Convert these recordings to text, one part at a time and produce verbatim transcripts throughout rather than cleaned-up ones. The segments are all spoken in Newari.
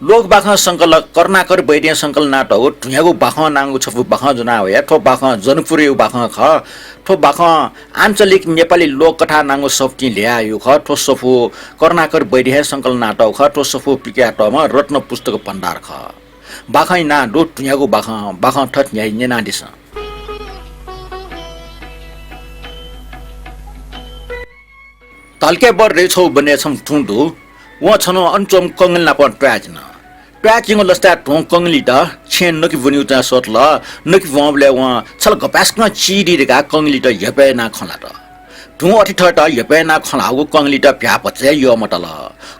लोकबाखं संकलक करुणाकर वैद्यं संकलन यानातःगु धुँयागु बाखं नांगु छपु बाखं ज्वना वया। थ्व बाखं जनपुरयागु बाखं खः। थ्व बाखं आञ्चलिक नेपाली लोककथा नांगु सफुतिं ल्ह्वयाहयागु खः। थ्व सफू करुणाकर वैद्यं हे संकलन यानातःगु खः। थ्व सफू पिकयातःम्ह रत्न पुस्तक भण्डार खः। बाखंया नां दु धुँयागु बाखं। बाखं थथे न्ह्याइ, न्यनादिसँ। धल्केबर धइगु छगू वनय् छम्ह धुँ दु। वं छन्हु अन च्वंम्ह कंगलि नाप त्वाये चिन। त्वाये चिंगु लसताय् धुं कंगलियात छेँय् नके ब्वनेगु ज्या सःतल। नके ब्वंबलय् वं छल गपाय्सकं चिधि धकाः कंगलियात ह्यपय् यानाः खँ ल्हात। धुं अथे थःत ह्यपय् यानाः खँ ल्हाःगु कंगलियात भ्याः भचा हे यःमतल।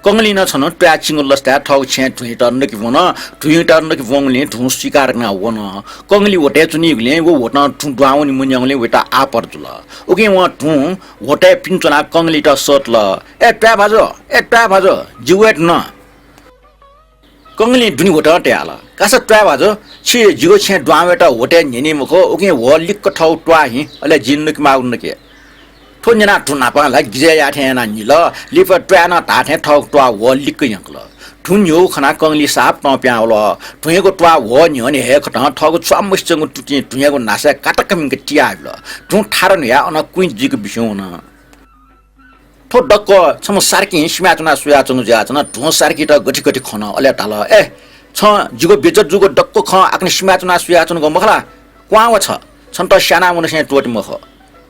कंगलिं नं छन्हु त्वाये चिंगु लसताय् थःगु छेँय् धुँयात नके ब्वन। धुँयात नके ब्वंगुलिं धुं स्वीकार यानाः वन। कंगलि वतय् च्वनीगुलिं व वतं धुं दुहां वने मन्यंगुलिं वयात आपत जुल। उकिं वं धुं वतय् पिने च्वनाः कंगलियात सःतल। ए त्वाये भाजु, ए त्वाये भाजु, जि वये धुन। कंगलिं दुने वतं तयाहल। कासा त्वाये भाजु, छि जिगु छेँय् दुहां वयेत वतय् न्ह्यनी मखु, उकिं ह्वः लिक्क थःगु त्वाः हिँ, अले जिं नके माःगु नके। थ्व न्यनाः धुं न्हापां ला गिजय् याःथें यानाः न्हिल। लिपा त्वाये नं धाःथें थःगु त्वाः ह्वः लिक्क यंकल। धुं न्ह्यःगु खनाः कंगलि साप तं पिहां वल। धुँयागु त्वाः ह्वः न्ह्यःने हे कथं थःगु च्वाः मसिच्वंगु तुतिं धुँयागु न्हासय् कातक्क मिंक तियाबिल। धुं थारं न्हुयाः अन कुइँत जुइक बिस्युं वन। थ्व दक्व छम्ह सार्किं सिमाय् च्वनाः स्वयाच्वंगु जुयाच्वन। धुं सार्कित गथे गथे खन, अले धाल, ए, छं जिगु बेइज्जत जूगु दक्व खँ आकने सिमाय् च्वनाः स्वयाच्वनागु मखु ला? क्वहां व छ, छन्त स्यानाः वंनिसें त्वःते मखु।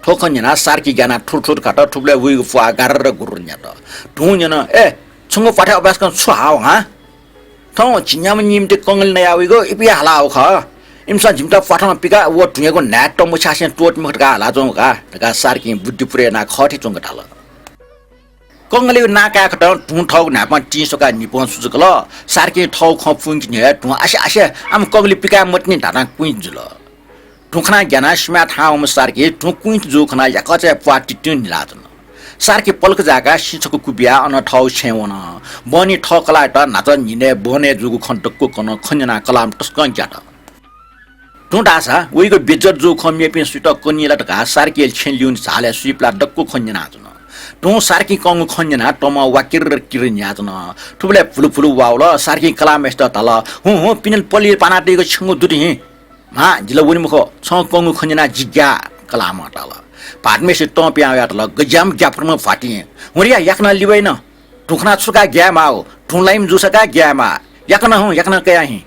थ्व खँ न्यनाः सार्की ग्यानाः थुर थुर कात। थुबलय् वइगु प्वाः गारर गुरुर न्यात। धुं न्यन, ए, छंगु प्वाथय् अपाय्सकं छु हाः वं हँ? थौं झिंन्याम्ह निम्हं कंगलि नयाः वइगु, इपिं हालाः हाःगु खः। इमिसं जिमित प्वाथं पिकाः व धुँयागु न्हाय् तंबु छ्यासें त्वःते मखु धकाः हालाच्वंगु का धकाः सार्किं बुद्धि पुरय् यानाः खःथें च्वंक धाल। कंगलिया नां काये कथं धुं थःगु न्हाय्पं तिं स्वकाः न्हिपं सुचुकल। सार्किं थःगु खँ पूवंके न्ह्यः धुं आसे आसे, आम कंगलि पिकाये मतिनि धाधां कुइँत जुल। धुं खनाः ग्यानाः सिमाय् थाहां वंम्ह सार्की धुं कुइँत जूगु खनाः याकःचाया प्वाः तितिं न्हिलाच्वन। सार्की पलख जाय्काः सिँ छकू कुबियाः अन थःगु छेँय् वन। बहनी थः कलाःयात न्हाचः न्हिनय् बहनय् जूगु खँ दक्व कन। खँ न्यनाः कलाःम्ह तसकं ग्यात। धुं धाःसा वइगु बेइज्जत जूगु खँ मेपिं सुइत कनी ला धकाः सार्कीया छेँ ल्यूने झालय् सुइपलाः दक्व खँ न्यनाच्वन। धुं सार्कीं कंगु खँ न्यनाः तमं वा किर्र किर्र न्ह्याच्वन। थुबलय् भुलु भुलु वा वल। सार्कीं कलाःम्हय्सित धाल, हुँ हुँ, पिने पल्लिइ पानातइगु छेँगू दुत हिँ। म्हा, जि ला वने मखु, छं कंगु खँ न्यनाः जि ग्याः। कलाःम्हं धाल। भाःतम्हय्सित तं पिहां वयाः धाल, गज्याःम्ह ग्याफुम्ह भाःतिं, हुँ रे या, याकनं लिबाइ नं। धुं खनाः छु धकाः ग्याये माः? धुं लाइम्ह जूसा का ग्याये माः। याकनं हुँ, याकनं कया हिँ।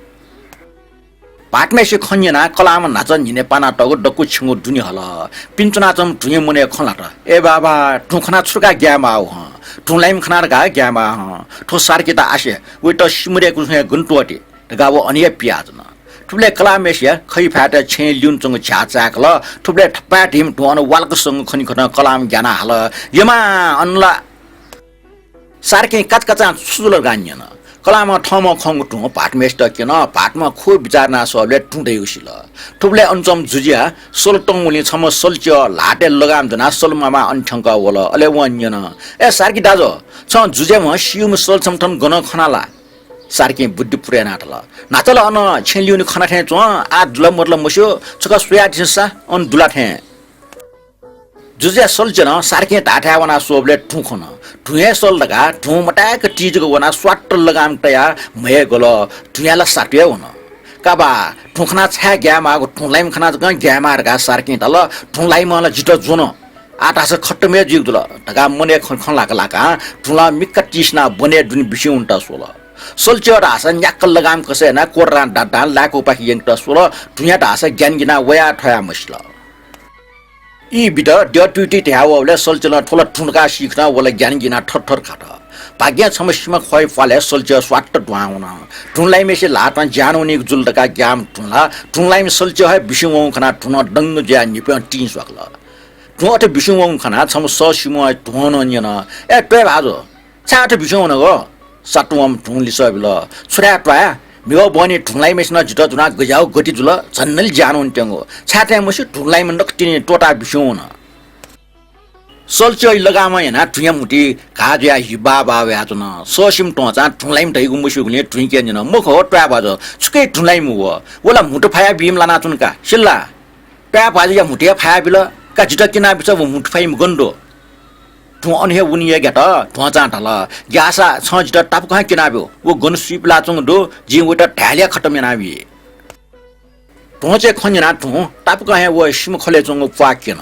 भाःतम्हय्सित खँ न्यनाः कलाःम्ह न्हाचः न्हिनय् पानातःगु दक्व छेँगू दुने हल। पिने च्वनाच्वंम्ह धुंया मनय् खँ ल्हात, ए बाबा, धुं खनाः छु धकाः ग्याये माः हँ? धुं लाइम्ह खनाः धकाः ग्याये माः हँ। थ्व सार्कीत आसे, वयात सिमुद्रया कुसुँया गन त्वःते धकाः व अन हे पियाच्वन। थुबलय् कलाःम्हय्सिया खय् फाय्‌त छेँय् ल्यूने च्वंगु झ्याः चाय्‌कल। थुबलय् थपाय्‌धिम्ह धुं अन वालक संगु खनिकथं कलाःम्ह ग्यानाः हाल, यमा, अन ला। सार्कीं काचाकाचां छु जुल धकाः न्यन। कलाःम्हं थःम्हं खंगु धुं भाःतम्हय्‌सित क्यन। भाःतम्हं खुब बिचाः यानाः स्वःबलय् धुं दइगु सिल। थुबलय् अन च्वंम्ह जुजुया सल तंगुलिं छम्ह सलच्यः ल्हातय् लगाम ज्वनाः सलमामा अन थ्यंकः वल। अले वं न्यन, ए सार्की दाजु, छं जुजुयाम्ह स्यूम्ह सल छम्ह थन गनं खना ला? सार्कीं बुद्धि पुरय् यानाः धाल, न्हाचः ला अन छेँ ल्यूने खना थें च्वं, आः दु ला मदु ला मस्यू, छकः स्वयादिसँ सा, अन दु ला थें। जुजुया सलच्यलं सार्कीं धाःथाय् वनाः स्वःबलय् धुं खन। धुं हे सल धकाः धुं मताय्क ति जक वनाः स्वात्त लगाम तयाः म्हय् गल। धुंया ला सातु हे वन। का बा, धुं खनाः छाय् ग्याये माःगु, धुं लाइम्ह खनाः जकं ग्याये माः धकाः सार्कीं धाल, धुं लाइम्ह ला जितः ज्वन। आः धाःसा खतम हे जुइगु जुल धकाः मनय् खँ, खँ ल्हाका ल्हाकां धुं ला मिक्का तिसिनाः बनय् दुने बिस्युं वनेत स्वल। सलच्यः धाःसा न्याक्क लगाम कसा यानाः कोर्रां दादां लाय्कूपाखे यंकेत स्वल। धुंया धाःसा ग्यानागिनाः वया थ्वया मसिल। ई बित द्यः तुइतुइ धयाः वःबलय् सलच्यलं थ्व ला धुं धकाः सीकथं व ला ग्यानागिनाः थरथर खात। भाग्यं छम्ह सिमा ख्वःया प्वालय् सलच्यः स्वात्त दुहां वन। धुं लाइम्हय्सिया ल्हातं ज्यान वनीगु जुल धकाः ग्याःम्ह धुं ला धुं लाइम्ह सलच्यः हे बिस्युं वंगु खनाः धुनं दंग जुयाः न्हिपं तिं स्वाकल। धुं अथे बिस्युं वंगु खनाः छम्ह सःसिम्ह धुंनं न्यन, ए त्वय् भाजु, छाय् अथे बिस्युं वनागु? सातुवंम्ह धुं लिसः बिल, छु धाये त्वाया, म्हिगः बहनी धुं लाइम्हय्सिनं जितः ज्वनाः गज्याःगु गति जुल, झन्नलि ज्यान वनेत्यंगु। छाय् थें मस्यू, धुं लाइम्ह नकतिनि त्वःताः बिस्युं वन। सलच्यःया लगामं यानाः धुंया म्हुतुइ घाः जुयाः हि बाः बाः वयाच्वन। सःसिम्ह धुंचा धुं लाइम्ह धइगु मस्यूगुलिं धुंके न्यन, मखु हो त्वाय् भाजु, छुकिया धुं लाइम्ह व? व ला म्हुतु फायाः बीम्ह लानाच्वन का, सिल ला? त्वाय् भाजुया म्हुतु हे फायाबिल का, जितः क्यनाबिसँ, व म्हुतु फाइम्ह गन दु? धुँ अन हे वनी हे ग्यात। ध्वंचां धाल, "ग्याःसा छं जितः तापाकं क्यनाब्यु। व गन सुइपिलाच्वंगु दु, जिं वइत ढालय् खतम यानाबी।" ध्वंचय् खँ न्यनाः धुं तापाकं हे व सिमाखलय् च्वंगु प्वाः क्यन।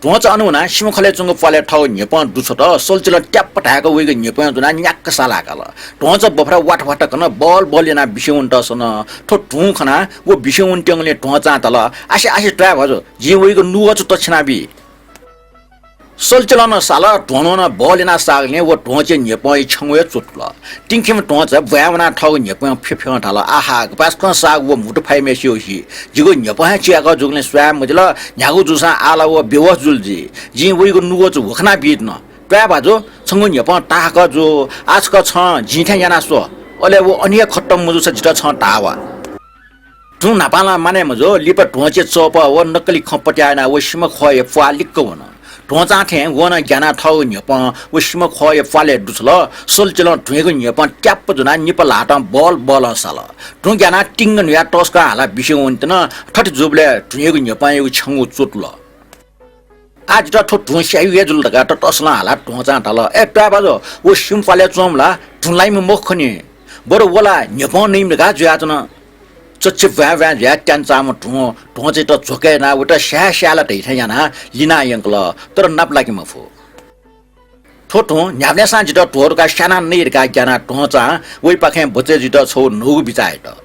ध्वंचा अन वनाः सिमाखलय् च्वंगु प्वालय् थःगु न्ह्यपं दुछ्वत। सल्चिलं ट्याप्प धाय्क वइगु न्ह्यपंया ज्वनाः न्याक्क सालाकाल। ध्वंचा बफरा वाथवाथ कन बल बल यानाः बिस्युं वनेत सन। थ्व धुं खनाः व बिस्युं वनेत्यंगुलिं ध्वंचां धाल, "आसे आसे त्वाय् भाजु, जिं वइगु नुगः छु तछ्यानाबी।" सल्चिलं नं साल, ध्वनं नं बल यानाः साःगुलिं व ध्वंचय् न्ह्यपंया छ्यंगु हे च्वतुल। तिंखिम्ह ध्वंचा ब्वाँय् वनाः थःगु न्ह्यपंया फ्यफेवं धाल, "आहा, गपाय्कं साःगु व म्हुतु फाइम्हय्सिगु हि। जिगु न्ह्यपं हे चिहाकः जूगुलिं स्वाये मजिल, न्ह्यागु जूसां आः ला व बेहोस जुल जुइ। जिं वइगु नुगः छु ह्वखना बीत न। त्वाय् भाजु, छंगु न्ह्यपं ताहाकः जू, आः छकः छं जिं थें याना स्व। अले व अन हे खतम मजूसा जितः छं धाः वा।" धुं न्हापां ला मानय् मजू, लिपा ध्वंचय् चःपः व नक्कली खँ पत्याः यानाः व सिमाखःया प्वाः लिक्क वन। ध्वंचां थें वं नं ग्यानाः थःगु न्ह्यपं व सिमाखःया प्वालय् दुछ्वल। सल्चिलं धुंयागु न्ह्यपं ट्याप्प ज्वनाः निपा ल्हातं बल बलं साल। धुं ग्यानाः तिंग न्हुयाः तसकं हालाः बिस्युं वनेत्यन। थथे जूबलय् धुंयागु न्ह्यपंयागु छ्यंगु च्वतुल। "आः जितः थ्व धुं स्याइगु हे जुल" धकाः ततसलं हालाः ध्वंचां धाल, "ए त्वाय् भाजु, व सिमा प्वालय् च्वंम्ह ला धुं लाइम्ह मखु खनि। बरु व ला न्ह्यपं नइम्ह धकाः जुयाच्वन।" चच्छि भ्वाँय् भ्वाँय् जुयाः त्यानाच्वंम्ह धुं ध्वंचायात झ्वकय् यानाः वइत स्याये स्याये ला धइथें यानाः लिनाः यंकल, तर नाप लाके मफु। थ्व धुं न्ह्याबलेंसां जितः ध्वः धकाः स्यानाः नइ धकाः ग्यानाः ध्वंचां वइपाखें बचय् जुइत छगू न्हूगु बिचाः यात।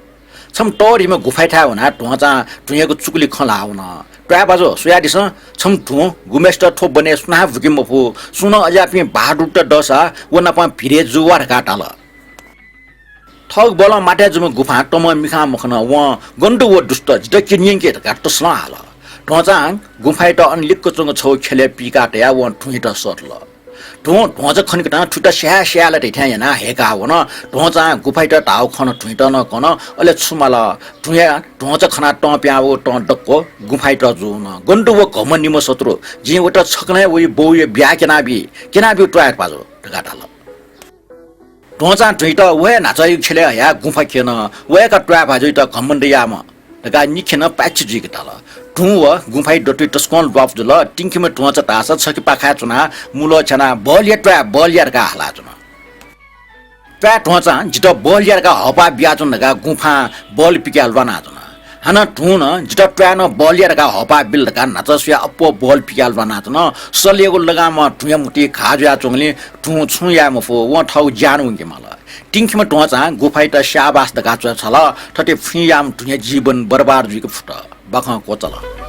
छम्ह तःधिम्ह गुफायाथाय् वनाः ध्वंचां धुंयागु चुकुलि खँ ल्हाः वन। "त्वाय् भाजु, स्वयादिसँ, छम्ह धुं गुम्हय्सित थ्व वनय् सुनां बुके मफु, सुं नं अज्याःपिं बहादुरत दःसा व नाप भिडय् जू वा" धकाः धाल। थःगु बलं माथय् जूम्ह गुफां तमं मिखां मखन। वं "गन दु व दुष्ट, जितः क्यने यंकि" धकाः तसलं हाल। ध्वंचां गुफायात अन लिक्क च्वंगु छगू ख्यलय् पीकाः तयाः वं धुंयात सःतल। धुं ध्वंचा खनीकथं थुइत स्याये स्याये ला धइथें यानाः हय्काः वन। ध्वंचां गुफायात धाःगु खँ नं धुंयात नं कन। अले छु माल, धुंया ध्वंचा खनाः तं पिहां वःगु तं दक्व गुफायात जू वन। "गन दु व घमण्डीम्ह शत्रु, जिं वइत छकलं हे वया बौया ब्याहा क्यनाबी, क्यनाब्यु त्वाय् भाजु" धकाः धाल। ध्वंचां धुंयात व हे न्हाचःयागु ख्यलय् हयाः गुफा क्यन। "व हे का त्वाय् भाजुयात घमण्ड याःम्ह" धकाः निखें नं पाय्छि जुइक धाल। धुं व गुफाया दथुइ तसकं ल्वापु जुल। तिंखिम्ह ध्वंचा धाःसा छखे पाखाय् च्वनाः मुलः छ्यानाः "बल या त्वाय्, बल या" धकाः हालाच्वन। त्वाय् ध्वंचां जितः बल या धकाः हःपाः बियाच्वन धकाः गुफां बल पिकाः ल्वानाच्वन। हानं धुं नं जितः त्वाय् नं बल या धकाः हःपाः बिल धकाः न्हाचः स्वयाः अप्वः बल पिकाः ल्वानाच्वन। सल्येगु लगामं धुंया म्हुतुइ घाः जुयाच्वंगुलिं धुं छुं याये मफु, वं थःगु ज्यान वंके माल। तिंखिम्ह ध्वंचां गुफायात स्याबास धकाः च्वय् छ्वल। थथे फुइँ याःम्ह धुंया जीवन बरबाद जुइक फुत। बाखं क्वचाल।